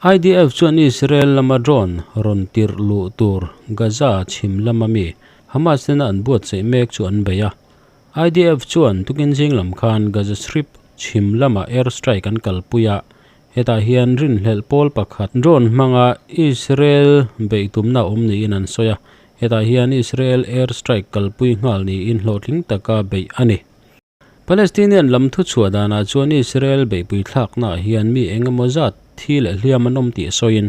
IDF chuan Israel lama drone rawn tirh luh tur Gaza chhim lama mi Hamas nena an buatsaih mek chu an bei a. IDF chuan tukin zing lam khan Gaza Strip chhim lama air strike an kalpui a, hetah hian rinhlelh pawl pakhat drone hmanga Israel beih tumna a awm niin an sawi a, hetah hian Israel air strike kalpui nghal niin hlawhtling taka beih a ni. Palestinian lam thuchhuah danah chuan Israel beihpui thlaknaah hian mi eng emaw zat thi leh hliam an awm tih sawiin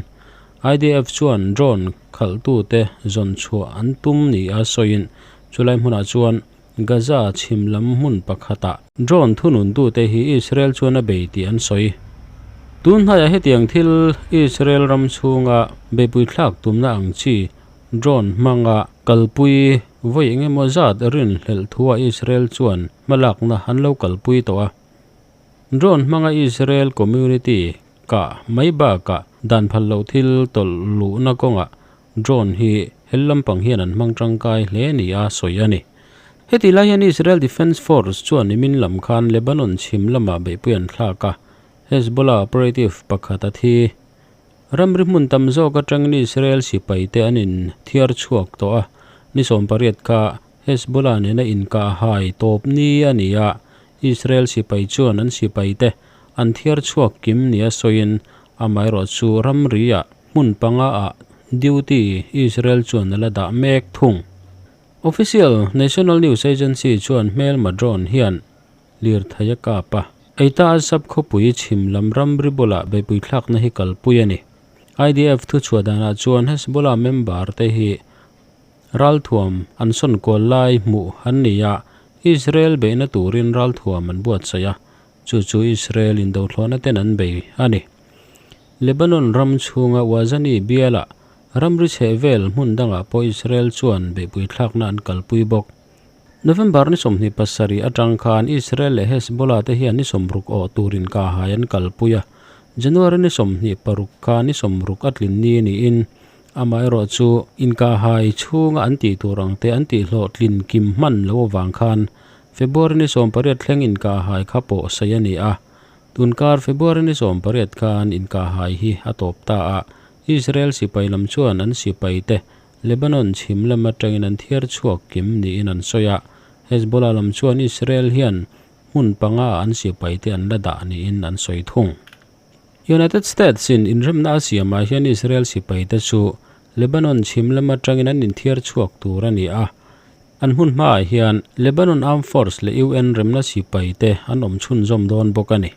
IDF chuan drone khalhtute zawn chhuah an tum nia sawiin chulai hmunah chuan Gaza chhim lam hmun pakhatah drone thununtute hi Israel chuan a bei tih an sawi. Tun hnaiah hetiang thil Israel ram chhunga beihpui thlak tumna ang chi Drone hmanga kalpui vawi eng emaw zat rinhlelh thuah Israel chuan hmalakna an lo kalpui tawh a. Drone hmanga Israel community kah mai bakah dan phal loh thil tawlh luhna kawngah drone hi hel lampang hian an hmang tangkai hle nia sawi a ni. Heti lai hian Israel Defence Force chuan nimin lam khan Lebanon chhim lamah beihpui an thlak a, Hezbollah operative pakhat a thi. Ramri hmun tam zawk atangin Israel sipaite an in thiar chhuak tawh a, ni 18 kha Hezbollah nena inkah hai tawp ni a ni a, Israel sipai chuan an sipaite an thiar chhuak kim nia sawiin amaherawh chu ramri-ah hmun panga ah duty Israel chuan a la dah mek thung. Official National News Agency chuan hmelma drone hian lirthei a kap a. Eita a sap khawpui chhim lam ramri bulah beihpui thlakna hi kalpui a ni. IDF thuchhuah danah chuan Hezbollah member te hi ralthuam an sawn kual lai hmuh an ni a, Israel beihna turin ralthuam an buatsaih a, chu chu Israel indothlawhna ten an bei a ni. Lebanon ram chhunga Wazani bialah ramri chhehvel hmun dangah pawh Israel chuan beihpui thlakna an kalpui bawk. November ni 27 atang khan Israel leh Hezbollah te hian ni 60 awh turin ka hai an kalpui a. January ni 26 kha ni 60 a tlin ni niin amaherawh chu inka hai chhunga an tih tur ang te an tih hlawh tlin kim hman lo awang khan February ni 18 thleng inka hai kha pawh sei a ni a. Tunkar February ni 18 khan inka hai hi a tawp ta a. Israel sipai lam chuan an sipai te Lebanon chhim lam atangin an thiar chhuak kim niin an sawi a, Hezbollah lam chuan Israel hian hmun panga an sipai te an la dah niin an sawi thung. United States in inremna a siamah hian Israel sipai te chu Lebanon chhim lam atangin an inthiar chhuak tur a ni a, an hmun hmaah hian Lebanon Armed Force leh UN remna sipai te an awm chhunzawm dawn bawk a ni.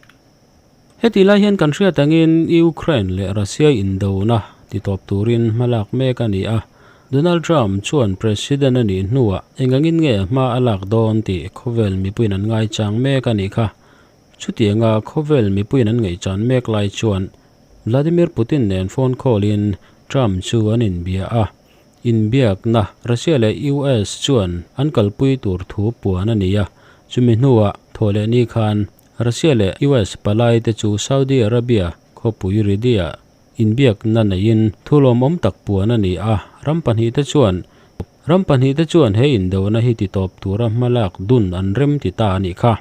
Heti lai hian kan hriat angin Ukraine leh Russia indona titawp turin hmalak mek a ni a, Donald Trump chuan President a nih hnuah engangin nge hma a lak dawn tih khawvel mipuiin an ngaichang mek a nih kha. Chutianga khawvel mipuiin an ngaihchan mek lai chuan Vladimir Putin nen phone call in Trump chu an inbia a, inbiakna Russia leh US chuan an kalpui tur thu puan a ni a, chumi hnuah thawhleh ni khan Russia leh US palai te chu Saudi Arabia khawpui Riyadh-ah inbiakna neiin thu lawmawm tak puan a ni a, ram pahnih te chuan ram pahnih te chuan he indona hi titawp tura hmalak dun an rem ti ta a nih kha.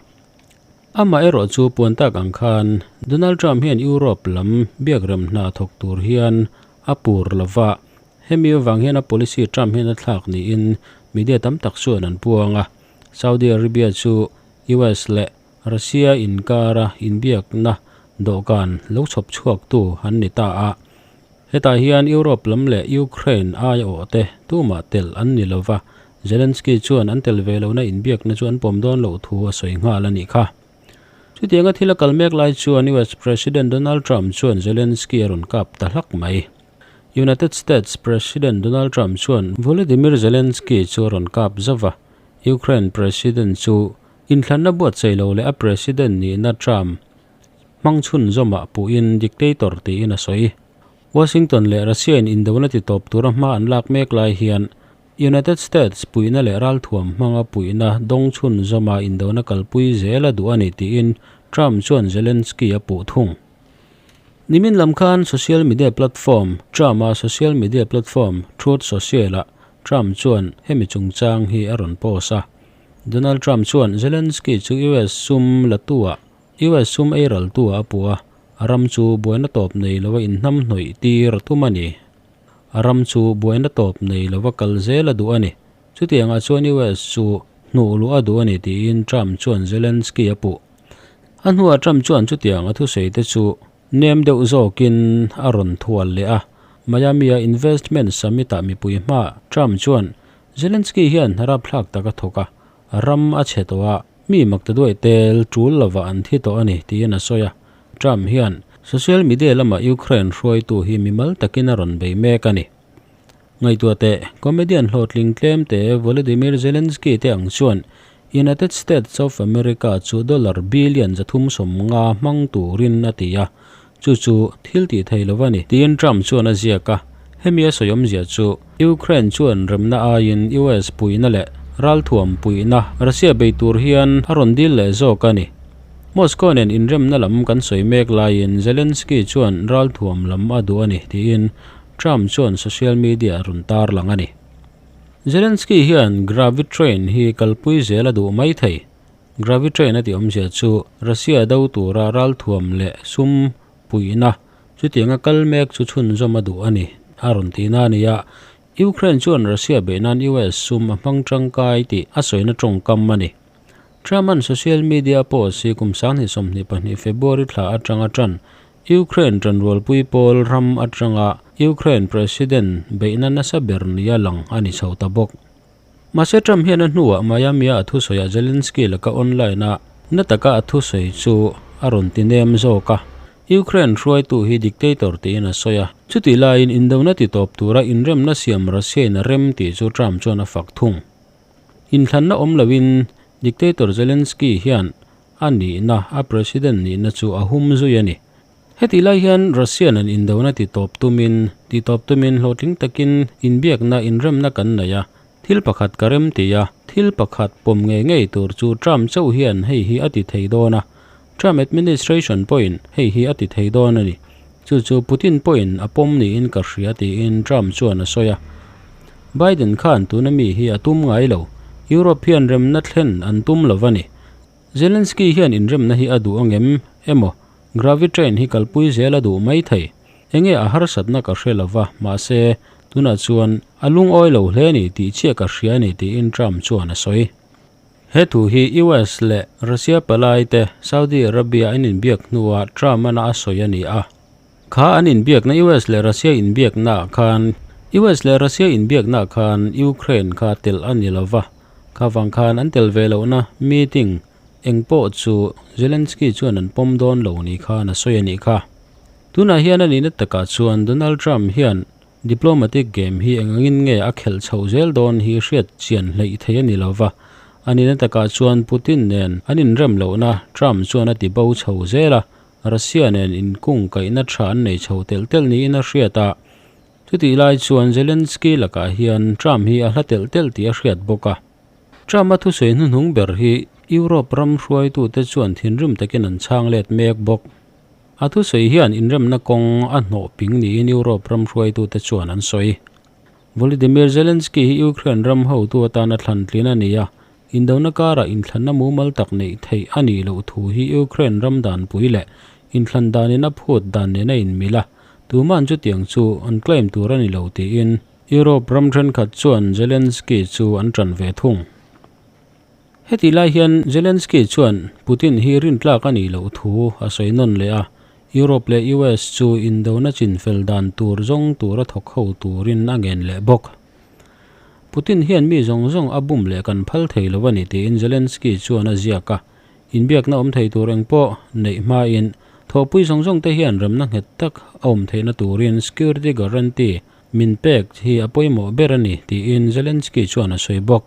Amah erawh chu puan tak ang khan Donald Trump hian Europe lam biakrem hna thawk tur hian a pur lova, hemi avang hian a policy Trump hian a thlak niin media tam tak chuan an puang a, Saudi Arabia chu US leh Russia inkara inbiakna dawhkan lo chhawp chhuaktu an ni ta a. Hetah hian Europe lam leh Ukraine aiawh te tumah tel an ni lova, Zelensky chuan an tel ve lohna inbiakna chu an pawm dawn loh thu a sawi nghal a nih kha. Chutianga thil a kal mek lai chuan US President Donald Trump chuan Zelensky a rawn kap ta hlak mai. United States President Donald Trump chuan Volodymyr Zelensky chu a rawn kap zauh a, Ukraine President chu Inthlanna buatsaih lo leh a President nihna Trump hmang chhunzawmah puhin dictator tiin a sawi. Washington leh Russia in indona titawp tura hma an lak mek lai hian United States puihna leh ralthuam hmanga puihna dawng chhunzawma indona kalpui zel a duh a ni tiin Trump chuan Zelensky a puh thung. Nimin lam khan social media platform Trump-a social media platform Truth Social-ah Trump chuan hemi chungchang hi a rawn post a. Donald Trump chuan Zelensky chu US sum latu ah, US sum ei raltu ah a puh a, A ram chu buaina tawp nei lova inhnamhnawih tir a tum a ni. A ram chu buaina tawp nei lova kal zel a duh a ni. Chutiangah chuan US chu hnuh luh a duh a ni tiin Trump chuan Zelensky a puh. A hnuah Trump chuan chutiang a thusawi te chu nem deuh zawkin a rawn thual leh a. Miami-a Investment Summit-ah mipui hmaah Trump chuan Zelensky hian hnarap thlak tak a thawk a, ram a chhe tawh a, mi mak ta duai tel tul lovah an thi tawh a ni tiin a sawi a. Trump hian social media lamah Ukraine hruaitu hi mimal takin a rawn bei mek a ni. Ngaihtuah teh, comedian hlawhtling tlem te Volodymyr Zelensky te ang chuan United States of America chu dollar billion 350 hmang turin a ti a, chu chu thil tih thei lo a ni tiin Trump chuan a ziak a. Hemi a sawi awmzia chu Ukraine chuan remna aiin US puihna leh ralthuam puihna Russia bei tur hian a rawn dil leh zawk a ni. Moscow nen inremna lam kan sawi mek laiin Zelensky chuan ralthuam lam a duh a ni tiin Trump chuan social media a rawn tarlang a ni. Zelensky hian Gravy Train hi kalpui zel a duh mai thei. Gravy Train a tih awmzia chu Russia do tura ralthuam leh sum puihna chutianga kal mek chu chhunzawm a duh a ni, a rawn ti na a ni a. Ukraine chuan Russia beih nan US sum a hmang tangkai tih a sawina tawngkam a ni. Trump-a'n social media post hi kum 2022 February thla atanga tan Ukraine tanrualpui pawl ram atanga Ukraine President beihna nasa ber nia lang a ni chho ta bawk. Mahse Trump hian a hnuah Miami-a a thusawiah Zelensky laka online-a na taka a thusawi chu a rawn ti nem zawk a. Ukraine hruaitu hi dictator tiin a sawi a. Chutih laiin indona ti tawp tura inremna siam Russia-in a rem tih chu Trump chuan a fak thung. Inthlanna awm loin dictator Zelensky hian a nihna, a president nihna chu a hum zui a ni. Hetih lai hian Russia nen indona ti tawp tumin, ti tawp tumin hlawhtling takin inbiakna inremna kan nei a, thil pakhat ka rem ti a, thil pakhat pawm ngei ngei tur chu Trump chauh hian hei hi a ti thei dawn a, Trump administration pawhin hei hi a ti thei dawn a ni. Chu chu Putin pawhin a pawm niin ka hria tiin Trump chuan a sawi a. Biden khan tuna mi hi a tum ngai lo, Europe hian remna thlen an tum lo va ni. Zelensky hian inremna hi a duh angem emaw Gravy Train hi kalpui zel a duh mai thei. Enge a harsatna ka hre lova, mahse, tunah chuan a lungawi lo hle ni tih chiah ka hria ni tiin Trump chuan a sawi. He thu hi US leh Russia palai te Saudi Arabia an inbiak hnuah Trump ana a sawi a ni a. Kha an inbiakna US leh Russia inbiakna ah khan US leh Russia inbiakna ah khan Ukraine kha telh a ni lova, kha vang khan an tel ve lohna meeting Eng pawh chu Zelensky chuan an pawm dawn lo ni khan a sawi a nih kha. Tunah hian a nihna takah chuan Donald Trump hian diplomatic game hi eng angin nge a khelh chhoh zel dawn hi hriat chian hleih thei a ni lo va. A nihna takah chuan Putin nen an inrem lohna Trump chuan a ti bo chho zel a, Russia nen inkung kaihna tha an nei chho telh telh niin a hriat a. Chutih lai chuan Zelensky lakah hian Trump hi a hla telh telh tih a hriat bawk a. Trump-a thusawi hnuhnung ber hi Europe ram hruaitute chuan thinrim takin an chhang let mek bawk. A thusawi hian inremna kawng a hnawh ping niin Europe ram hruaitute chuan an sawi. Volodymyr Zelensky hi Ukraine ram hotu atana thlan tlin a ni a, indona karah inthlanna mumal tak neih theih a nih loh thu hi Ukraine ram danpui leh inthlan danin a phut dan nen a inmil a, tuman chutiang chu an claim tur a ni lo tiin Europe ram thenkhat chuan Zelensky chu an tan ve thung. Hetih lai hian Zelensky chuan Putin hi rintlak a nih loh thu a sawi nawn leh a, Europe leh US chu indona chinfel dan tur zawng tura thawk ho turin a ngen leh bawk. Putin hian mi zawng zawng a bum leh kan phal thei lo a ni tiin Zelensky chuan a ziak a, inbiakna awm thei tur eng pawh neih hmain thawhpui zawng zawng te hian remna nghet tak a awm theihna turin security guarantee Min pek hi a pawimawh ber a ni, tiin Zelensky chuan a sawi bawk.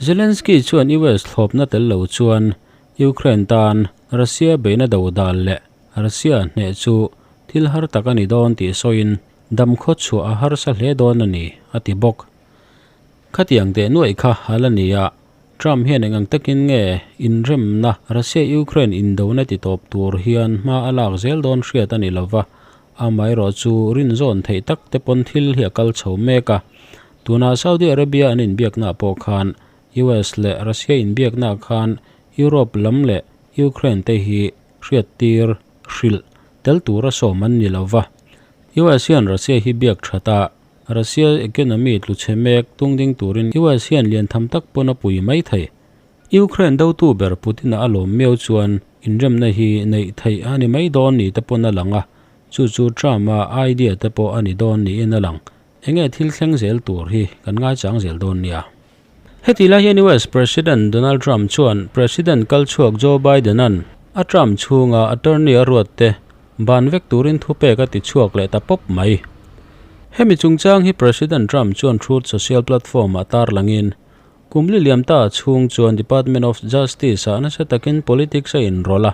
Zelensky chuan US thlawpna tel lo chuan Ukraine tan Russia beihna do dal leh Russia hneh chu thil har tak a ni dawn tih sawiin dam khaw chhuah a harsa hle dawn a ni, a ti bawk. Khatiang teh nuaih kha hal a ni a, Trump hian eng ang takin nge inremna Russia-Ukraine indona ti tawp tur hian hma a lak zel dawn hriat a ni lova, Amaherawh chu rinzawn theih tak te pawn thil hi a kal chho mek a. Tunah Saudi Arabia an inbiaknaah pawh khan US leh Russia inbiaknaah khan Europe lam leh Ukraine te hi hriattir hrilh tel tura sawm an ni lova. US hian Russia hi biak that a, Russia economy tlu chhe mek tungding turin US hian lian tham tak pawn a pui mai thei. Ukraine dotu ber Putin-a a lawm miau chuan inremna hi neih theih a ni mai dawn ni te pawn a lang a, chu chu Trump-a idea te pawh a ni dawn niin a lang. Enge thil thleng zel tur hi kan ngaichang zel dawn nia. Heti lai hian US President Donald Trump chuan President kalchhuak Joe Biden-a'n a term chhunga attorney a ruat te ban vek turin thupek a ti chhuak leh ta pawp mai. Hemi chungchang hi President Trump chuan Truth Social platform-ah tarlangin kum li liam ta chhung chuan Department of Justice-ah nasa takin politics a inrawlh a,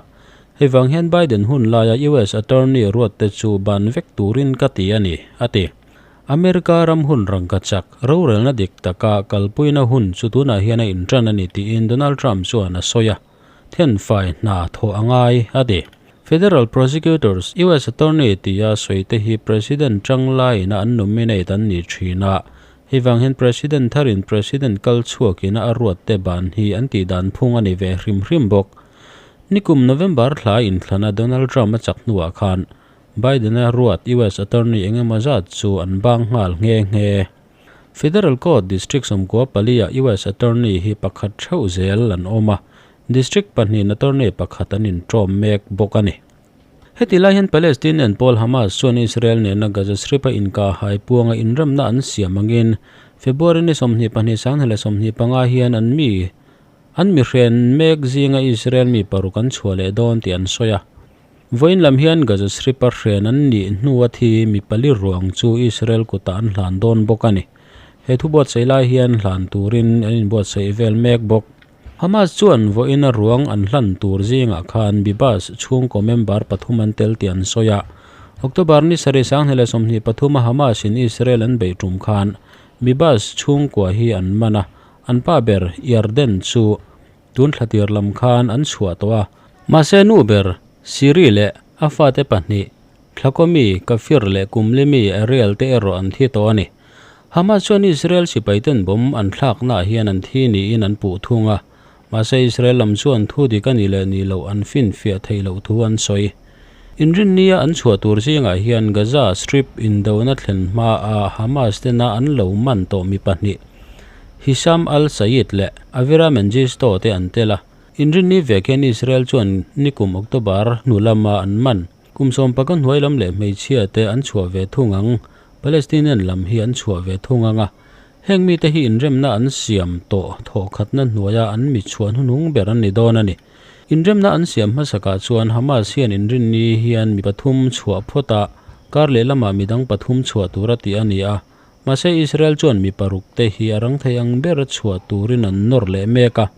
hei vang hian Biden hun laia US attorney ruat te chu ban vek turin ka ti a ni, a ti. America ram hun rangka chak, rorelna dik taka kalpuina hun chu tunah hian a intan a ni tiin Donald Trump chuan a sawi a, thenfai hna thawh a ngai, a ti. Federal prosecutors, US attorney tia sawi te hi President tang laiin a an nominate an ni thin a, hei vang hian President tharin President kal chhuakin a ruat te ban hi an tih dan phung a ni ve hrim hrim bawk. Nikum November thla inthlana Donald Trump a chak hnuah khan Biden-a ruat US attorney eng emaw zat chu an bang nghal nghe nghe. Federal Court District 94 ah US attorney hi pakhat theuh zel an awm a, District pahnihin attorney pakhat an inṭawm mek bawk a ni. Heti lai hian Palestinian pawl Hamas chuan Israel nena Gaza Strip-a inkahhai puanga inremna an siam angin February ni 22 2025 hian an mi an mi hren mek zinga Israel mi paruk an chhuah leh dawn tih an sawi a. Vawiin lam hian Gaza Strip-a hren an nih hnua thi mi pali ruang chu Israel kutah an hlan dawn bawk a ni. He thu buatsaih lai hian hlan turin an inbuatsaih vel mek bawk. Hamas chuan vawiin a ruang an hlan tur zingah khan Bibas chhungkaw member pathum an tel tih an sawi a. October ni sarih 2023 a Hamas in Israel an beih tum khan Bibas chhungkua hi an man a, an pa ber Yarden chu Tun thla tir lam khan an chhuah tawh a. Mahse nu ber, Siri leh a fate pahnih, Thlakomi, Kafir leh Kumlimi, Ariel te erawh an thi tawh a ni. Hamas chuan Israel sipaiten bomb an thlaknaah hian an thi niin an puh thung a. Mahse Israel lam chuan thu dik a nih leh nih loh an finfiah theih loh thu an sawi. Inrinnia an chhuah tur zingah hian Gaza Strip indona thlen hmaa Hamas tena an lo man tawh mi pahnih, Hisham al-Sayed leh Avera Mengistu te an tel a. Inrinni vek hian Israel chuan nikum October hnu lama an man kum sawmpaka hnuai lam leh hmeichhia te an chhuah ve thung ang, Palestinian lam hi an chhuah ve thung ang a. Heng mite hi inremna an siam tawh thawhkhatna hnuaia an mi chhuah hnuhnung ber an ni dawn a ni. Inremna an siam hmasakah chuan Hamas hian inrinni hian mi pathum chhuah phawt a, kar leh lamah midang pathum chhuah tur a tih a ni a. Mahse Israel chuan mi paruk te hi a rang thei ang ber chhuah turin an nawr leh mek a.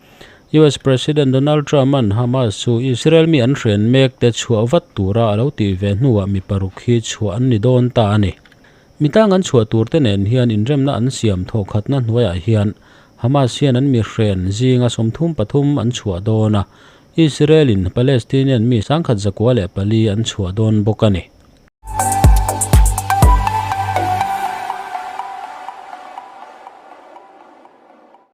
US President Donald Trump-a'n Hamas chu Israel mi an hren mek te chhuah vat tura a lo tih ve hnuah mi paruk hi chhuah an ni dawn ta a ni. Mi tang an chhuah tur te nen hian inremna an siam thawhkhatna hnuaiah hian Hamas hian an mi hren zinga 33 an chhuah dawn a, Israel-in Palestinian mi 1,104 an chhuah dawn bawk a ni.